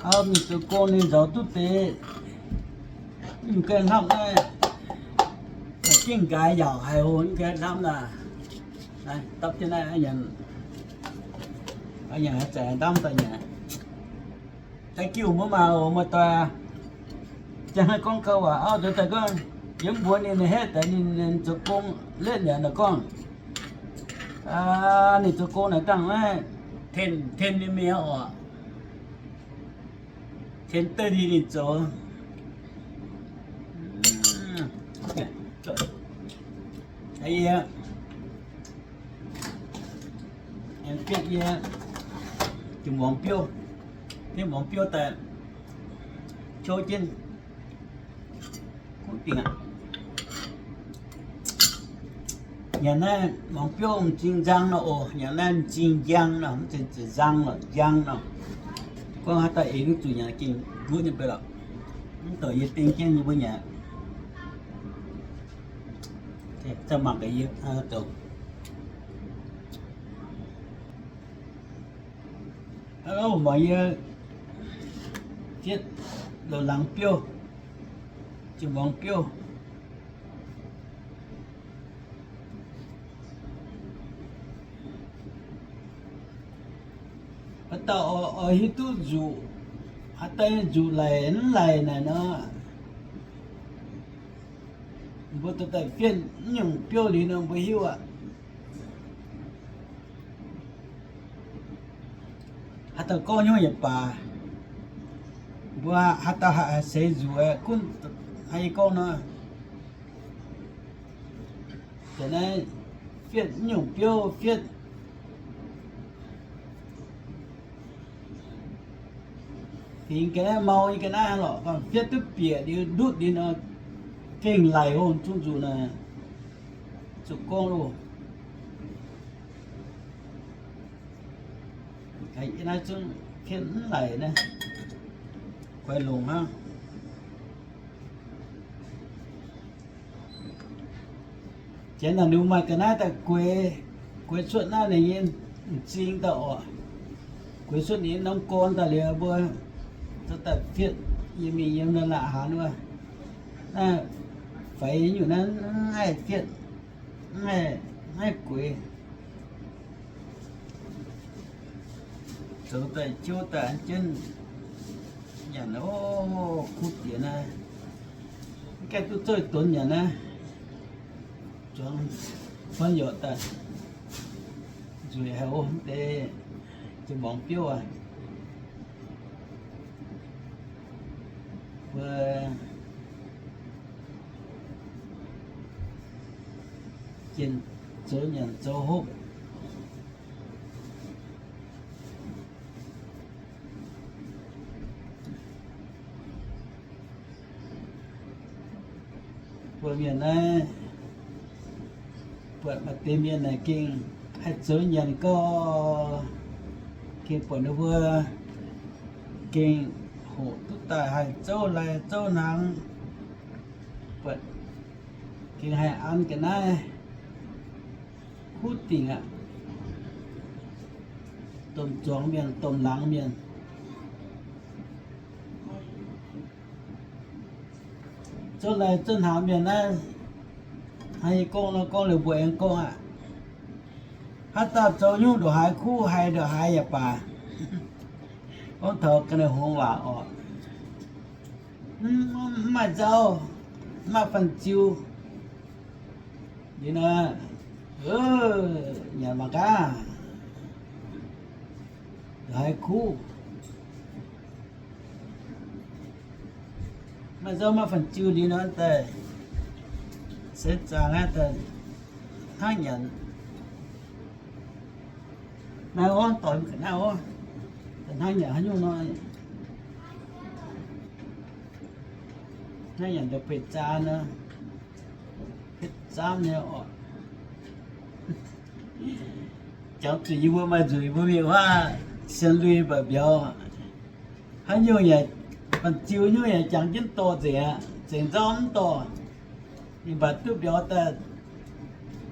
Mingh zoux gong ninh nzauz duqv deix, mv gaengh hnamv naaiv, gengh nqaaix yaauc haic oc, mv gaengh hnamv naaic. Dapv jienv naaiv, a'nyanc haaix zanc ndamv daaih nyanc. Thank you mbuo maah oc, muoz-doic. Jang naaiv gorngv gau waac auv nzuonx daaih gorngv, yiem mbuox ninh, ninh hetv daaih ninh zoux gong letv nyanc naaic gorngv, ninh zoux gong naaic dangh naaiv ten, ten ninh mingh oc. Ten thirty ninh zoux. Yie aengx fietv yie jiex muangx biouv, fietv muangx biouv daaih qouv jienv. Kuv dingc aqv. Nyanc naaiv muangx biouv m'zing nzang nor oc, nyanc naaiv m'zing njang nor, mv zeiz ziouc nzang lorqc, njang nor. Gorngv haaix dauh eix duqv zuqc nyanc gengh nquov nyei bei lorqc. Mv douc yie ding jienv yie mbuo nyanc. Za'gengh mangc gaax yie douc. Ov, mangc yie fietv loz-laangz biouv, jiex muangx biouv. Haaix dauh oix hiuv duqv nzuqc, haaix dauh nyei nzuqc laic mv laic naaic nor, mbuo dorh daaih fietv mv nyungc biouv liuz nor mbuo hiuv aqv. Haaix dauh gorngv hnyouv yaac baac, mbuo haaix dauh haih seix nzuqc aqv, gunv haaix nyungc gorngv nor, da'naaiv fietv mv nyungc biouv fietv fingx ga'naaiv mau nyei ga'naaiv lorqc, fietv duqv bieqc liuz ndutv liuz nor, gengh laic oc, zungv nzuqc naaic, zuqc gorngv loh. Naaiv zungv fietv mv laic naaiv, guaix longc hnangv. Janx naaic ninh maaih ga'naaiv daaih gueix, gueix cuotv naaiv ninh nyei m'zing daaih oc. Gueix cuotv ninh nyei norm gorn daaih liuz mbuo dorh daaih fietv yiem mingh yiem naaiv la'hnaangx wuov. Naaiv faix nyungc naaiv mv haih fietv, mv haih gueix. Zoux daaih jouv daaih an jienv nyanc oc, kuv diex naaiv. Mv gaengh duqv zoux donx nyanc naaiv. Zuangx fun yorqc daaih nzueic haic oc, mv deix jiex muangx biouv aqv. Mbuo jienh zoux nyanc zoux hopv. Mbuo mienh naaiv buatc maaih deix mienh naaic gengh haih zoux nyanc gau, gengh buatc ninh mbuo gengh hoqc duqv daaih haih zouv lai zouv hnaangx, buatc gengh haih an ga'naaiv kuv dingc aqv. Domh zuangx mienh, domh laangz mienh, zouv lai zouv hnaangx mienh naaiv, haaix nyungc gorngv nor gorngv liuz mbuo aengx gorngv aqv. Haaix dauh zoux nyungc ndongc haaix kuv haiz ndongc haaix yaac baac, gorngv taux ga'naaiv hngongx waac oc. Mv maaih nzauv, mv maaih fanh ziu. Liuz nor, nyanc mangc gaax, ndongc haaix kuv. Maaih nzauv maaih fanh ziu liuz nor daaih seix zaangc aqv, daaih hnangv nyanc naaiv orv, doix naaiv orv, daaih hnangv nyanc haaix nyungc nor, hnangv nyanc ndau-beih zaan nor, betv zaamv nyei oc. Jangx zuqc yie mbuo maaih nzueic mbuo mingh huaav sienx lui mbaac mbiauz. Haaix nyungc yaac, fanh ziu nyungc yaac jangx jienv dorh nzengc aqv, zengc nzauv mv dorh. Ninh mbatc duqv mbiauz daaih,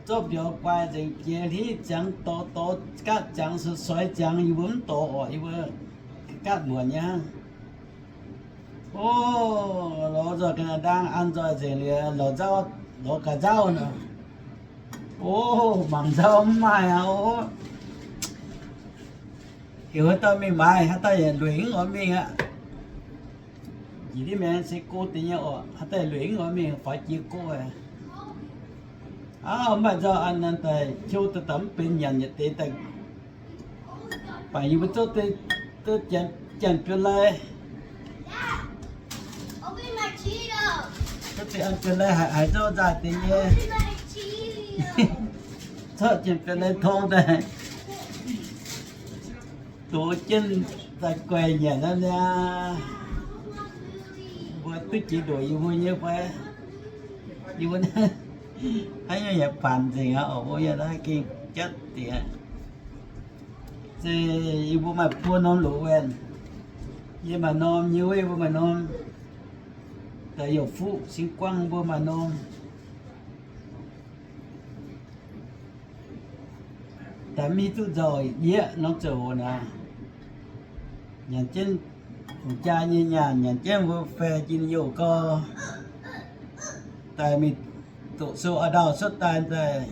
zorqv mbiauz guai nzengc jiex hlitv ziangx dorh, dorh gaatv ziangx, soix ziangx, yie mbuo mv dorh oc, yie mbuo gaatv muonc nyei hnangv. O, lorz nzoih ga'naaiv ndaang an nzoih nzengc liuz, lorz nzauv, lorz ga'nzauv nor. O, mangc nzauv mv maaih aqv. O, heuc haaix dauh mingh maaiz, haaix dauh yaac lueic mv oix mingh aqv. Njiec div maengx se go deix nyei oc, haaix dauh lueic mv oix mingh faaux jiex go aqv. Aav, mv baac nzauv an naaiv daaih qou daaih mv benx nyanc yietc deix daaih. Baac yie mbuo zorqv deix janx-biouv lai, zorqv deix an biouv lai haiz, haiz nzauv nzaaih deix nyei. Zorqv janx-biouv lai tong daaih, dox jienv daaih guaix nyanc naaiv niaa. Mbuo duqv jiex ndoqc yie mbuo nyei fai? Yie mbuo haaix nyungc yaac baanc nzengc aqv oc. Mbuo yaac naaiv gengh jatv diex. Se yie mbuo maaih buo norm loz-waenh. Yie maaih norm, yie wuov yie mbuo maaih norm. Daaih youc fuqv singx guangv mbuo maaih norm. Daaih mv hiuv duqv nzauh yieqv norm ziangh hoc naaic, nyanc jienv hungh jaa nyei nyaanh, nyanc jienv mbuo faeh jin youh gau. Daaih mingh doqc sou a'ndauh cuotv daaih, daaih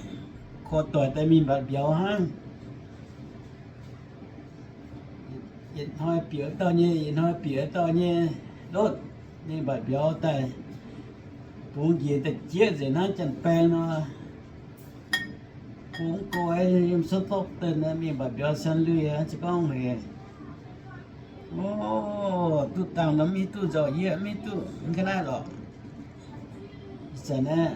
korv doic daaih mingh mbatc mbiauz hnangv. Yietc hnoi bieqc dauh nyei, yietc hnoi bieqc dauh nyei, lotv mingh mbatc mbiauz daaih. Bungx njiec daaih jieqv nzengc hnangv janx-baeng nor. Bungx go yiem cuotv dorqv deix mingh mbatc mbiauz san lui, se gorngv hec. O, duqv dangh nor mv hiuv duqv nzauh yieqv, mv hiuv duqv mv ga'naaiv lorqc. Ih zanc naaiv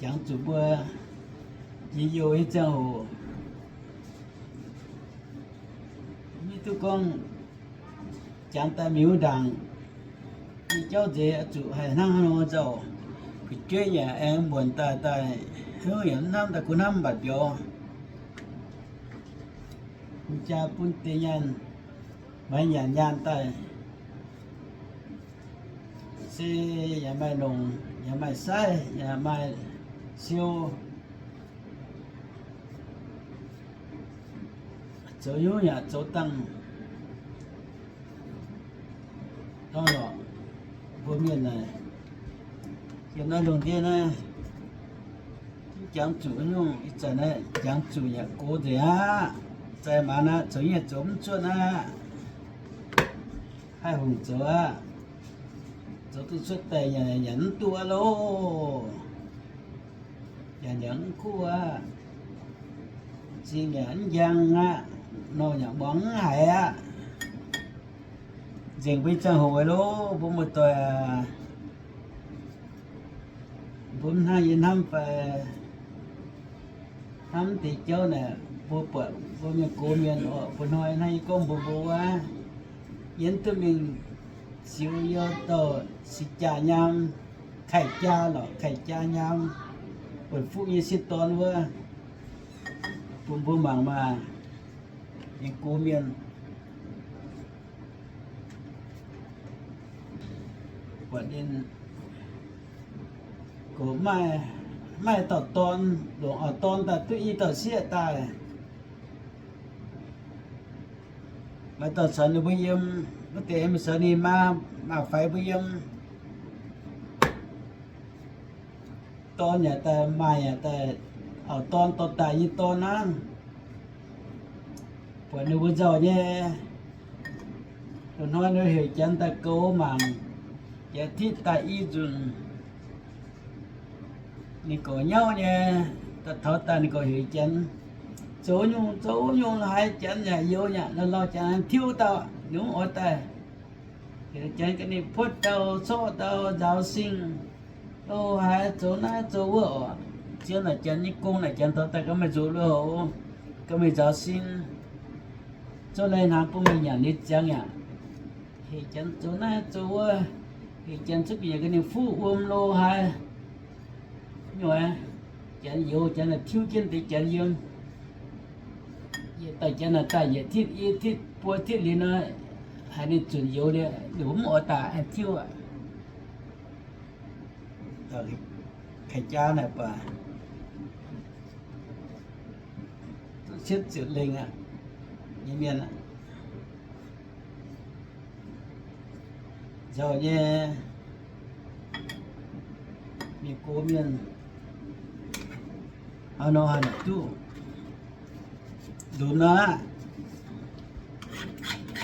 jangx zuqc mbuo njien-youh nyei ziangh hoc, mv hiuv duqv gorngv jangx daaih miuz ndaangc, nyei jauv nzeix zuqc haih hnangv haaix nor nzauh. Fu'jueiv yaac aengx muonc daaih, daaih hnyouv yaac mv hnamv, daaih gunv hnamv mbatc mbiauz. Hungh jaa bun deix nyaanh, maiv nyanc nyaanh daaih, se yaac maaih longc, yaac maaih saiv, yaac maaih siou. Zoux hnyouv yaac zoux dangh. Hnangv lorqc, mbuo mienh naaic, yiem naaiv lungh ndiev naaiv, mv jangx zuqc nyungc, ih zanc naaiv jangx zuqc yaac gox nzengc aqv. Zaih maanz aqv, zoux nyei zoux mv cuotv aqv. Haih hungh zoux aqv. Zoux duqv cuotv daaih nyanc, nyanc mv duqv aqv loh. Nyanc yaac mv kuv aqv. Zingh yaac mv njang aqv. Norh yaac muangx mv haiz aqv. Nzengc mbuo nyei ziangh hoc loh, mbuo muoz-doic aac. Mbuo mv hnangv yie hnamv fai hnamv deix jauv naaic, mbuo buatc mbuo mienh gox mienh oc, bun hnoi hnangv yie gorngv mbuox mbuo wuov, yie mv duqv mingh ziux youh douh six jaa nyaam, kaih jaa lorqc, kaih jaa nyaam, buonc fuqv nyei sieqv dorn wuov, bun mbuo mangc maah, mienh gox mienh. Buatc ninh gox maaih, maaih dauh dorn, longc auv-dorn daaih duqv i dauh sieqv daaih. Maaih dauh caux ninh mbuo yiem, wuov deix caux ninh maa, maa-faix mbuo yiem. Dorn yaac daaih, maaih yaac daaih, auv-dorn dorh daaih nyei dorn hnangv. Buatc ninh mbuo nzauh nyei, lungh hnoi ninh heuc janx daaih goux mangc, jiex titv daaih i nzunc. Ninh gorqv nyauv nyei, daaih taux daaih ninh gorqv heuc janx, zoux nyungc zoux nyungc, haiz janx yaac youx yaac lauh lauh, janx tiuv dauh, ninh mv oix daaih. Heuc janx ganh ninh puotv dauh, corqv dauh, nzaaux sing, lo haaix zoux naaiv zoux wuov oc. Zien naaic janx nyei gong naaic janx taux daaih ganh meih nzuqc lui-houx, ganh meih nzaaux sing, zouv lai hnaangx bun meih nyanc liuz ziangx yaac. Heuc janx zoux naaiv zoux wuov, heuc janx cuotv bieqc ganh ninh fuqv wuom lo haaix. Nyuoz, janx youx, janx naaic tiuv jienv deix janx yiem. Yietc daaih janx naaic daaih yietc titv i titv buo titv liuz nor, haiz ninh zunc youx liuz, ninh mbuo mv oix daaih tiuv aqv. Kaih jaa naaic baac duqv cietv ziepc lengh aqv, nyei mienh aqv. Zoux nyei, mienh gox mienh, hnangv nor haih naaic duqv lunx aqv.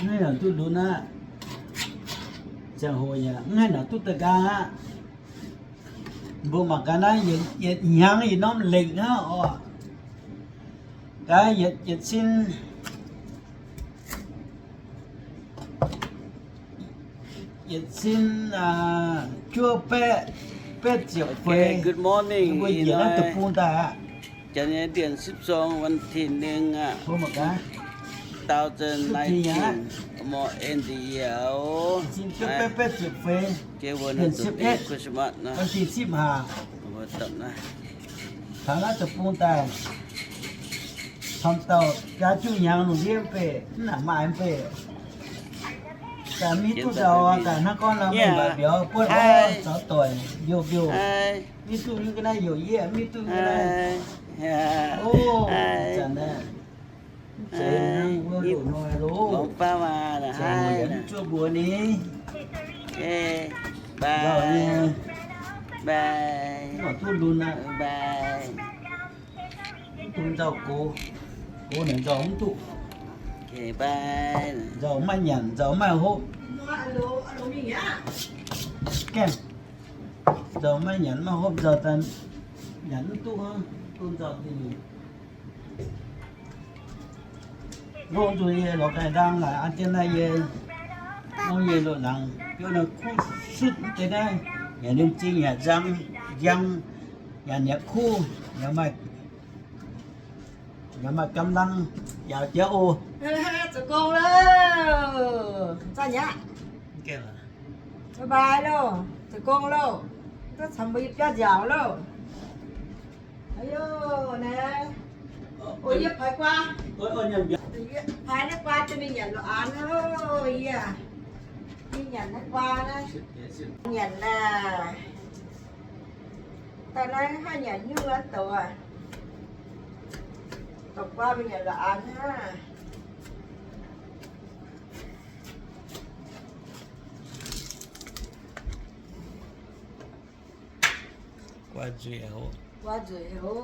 Mv haih naaic duqv lunx aqv. Ziangh hoc yaac mv haih naaic duqv daaih nqaang aqv. Mbuo mangc gaax naaiv yietc hnyangx yietc norm lengc hnangv oc. Gaax yietc, yietc cin, yietc cin, aa, juov baeqv, baeqv ziepc feix. Good morning, mbuo njiec naaiv deic-bung daaih aqv. Janx nyei เดือนสิบสอง วันที่หนึ่ง aqv. Thousand nineteen, more in the year. Cin juov baeqv, baeqv ziepc feix, เดือนสิบเอ็ด Christmas naaiv. วันที่สิบห้า Taux naaiv deic-bung daaih, camv dauh jaax juqv hnyangx lungh ndiev mv baac mv nangc maaih mv baac. Daaih mv duqv nzauh, daaih hnangv gorngv nor meih mbatc mbiauz buonv orv zaux doic mbiouh mbiouh. Mv duqv nyungc ga'naaiv youc yieqv, mv duqv nyungc ga'naaiv. O, zanc naaiv mv zeiz hnangv wuov loz-hnoi loh. Mv zuov mbuox ni. Nzauh nyei. Mv duqv lunx aqv. Mv duqv nzauh gox, gox naaic nzauh mv duqv. Nzauh maiv nyanc, nzauh maiv hopv. Gaengh nzauh maiv nyanc maiv hopv, nzauh daaih nyanc mv duqv, duqv nzauh dingh. Longc nzunc yie lorz ganh ndaang naaic an jienv naaiv yie, mv yie loz-laangz biouv naaiv kuv sutv deix naaiv, yaac ninh zingh yaac nzang, njang, yaac niapv kuv, yaac maaih, yaac maaih gamh lang, yaac jiex oc. Zoux gong loh. Zanc aqv. Bye bye loh. Zoux gong loh. Duqv caux mbuo yie biauv nziaauc loh. Aa, yie paaiv guaa, paaiv naaiv guaa duqv mingh nyanc la'anx loh. Yie mingh nyanc naaiv guaa naaiv. Nyanc naaic. Daaih naaiv haih nyanc nyungc aqv douc aac. Dorh guaa mingh nyanc la'anx hnangv. Guaa nzueic oc. Guaa nzueic oc.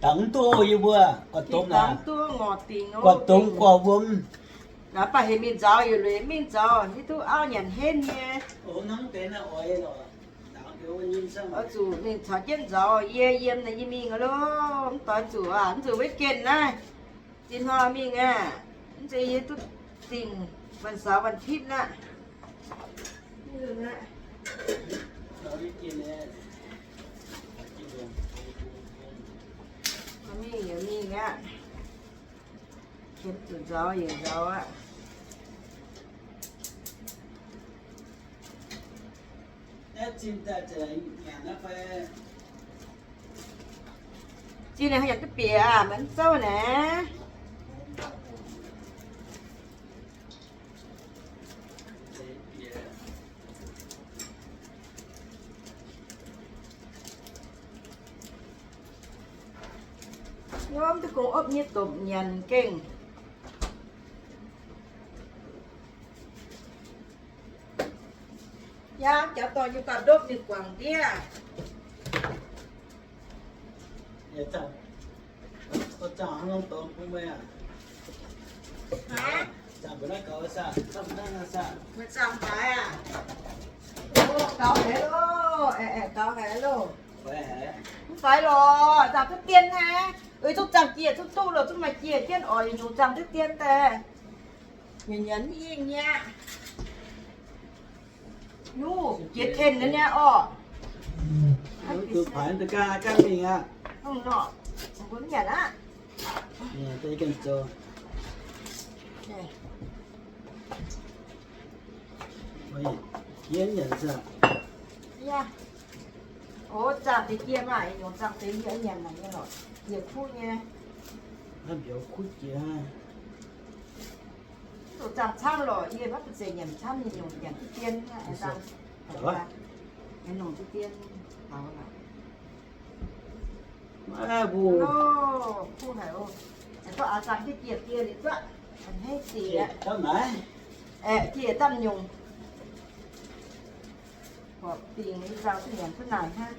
Dangx mv duqv yie mbuo, guaax dongx, guaax dongx guaax wuom. Naaiv baac heuc mingh nzauz, yietc lueic mingh nzauz, hiuv duqv auv nyanc henv nyei. Oix zuqc mingh caux jienv nzauz, yie yiem naaic yie mingh loh. Mv doix zuqc aac, mv zuqc weekend naaiv. Zinh hnoi mingh aqv, mv zeiz yie duqv dingh วันเสาร์ วันอาทิตย์ aqv. Mingh yaac mingh aqv. Qiemx zuqc nzauz yaac nzauz aqv. Zinh naaic yaac duqv bieqc aac, maiv zouv naaic. Wuov duqv gong opv nyei dopc nyanc gengh. Yaac jauv dorh nyei gauh ndopv ninh guangc ndiev. Meih zaangc haaix aqv? O, gaux haic loh. Aengx gaux haic loh. Mv faix lorqc, zaangc duqv dien hnangv. Eix zungv zaangc jiex zungv duqv loh, zungv maaih jiex jienv oix nyungc zaangc duqv dien daaih. Nyanc nyanc mv yingh nyei aqv. Nuv jiex ten nyei orqc. Nyanc aqv. Yie nyanc aqv. O, zaangc deix jiex maah, nyungc zaangc deix yie nyanc maah nyei lorqc. Jiex kuv nyei. Mbiauz kuv jiex. Zuqc zaangc camv lorqc, yie maiv buatc zeiz nyanc camv nyei, nyungc nyanc duqv dien. Nyanc longc duqv dien taux lorqc. Mbuo, mbuo haiz oc. Aengx gorngv aav zanc jienv jiex die liuz zuqv, a'hneiv jiex, jiex dapv nyungc. Horpc dingc nyei zaux duqv nyanc duqv naaic hnangv.